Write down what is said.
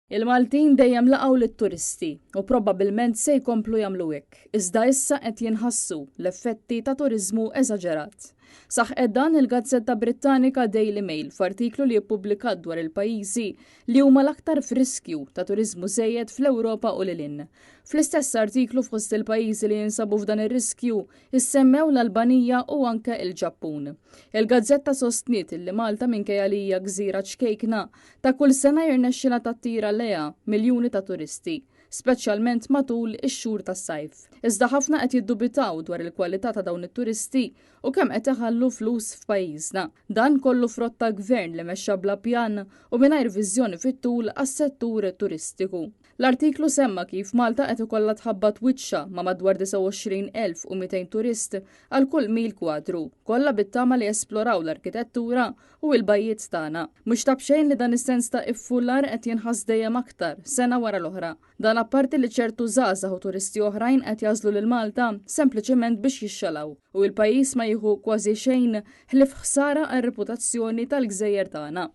Il-Maltin dejjem laqgħu lit-turisti u probabbilment se jkomplu jagħmlu hekk, iżda issa qed jinħassu l-effetti ta' turiżmu eżaġerat. Saħqet dan il-gazzetta Brittanika Daily Mail f'artiklu li ppubblikat dwar il-pajjiżi li huma l-aktar f'riskju ta' turiżmu żejjed fl-Ewropa u lil hinn. Fl-istess artiklu fost il-pajjiżi li jinsabu f'dan ir-riskju Issemmew l-Albanija u anke il-Ġappun. Il-gazzetta sostniet li Malta minkejja li hija gżira ċkejkna, ta' kull sena jirnexxilha tattira lejha miljuni ta' turisti, speċjalment matul ix-xhur tas-sajf. Iżda ħafna qed jiddubitaw dwar il-kwalità ta' dawn it-turisti u kemm qed iħallu flus f'pajjiżna. Dan kollu frott ta' gvern li mexxa bla pjan u mingħajr viżjoni fit-tul għas-settur turistiku. L-artiklu semma kif Malta qed ikollha tħabbat wiċċha ma' madwar 29,200 turist għal kull mil kwadru, kollha bit-tama li jesploraw l-arkitettura u l-bajjiet tagħna. Mhux ta' b'xejn li dan is-sens ta' iffullar qed jinħass dejjem aktar, sena wara l-oħra. Dan apparti li ċertu żgħażagħ u turisti oħrajn qed jagħżlu lil Malta sempliċement biex jixxalaw, u l-pajjiż ma jieħu kważi xejn ħlief ħsara għar-reputazzjoni tal-gżejjer tagħna.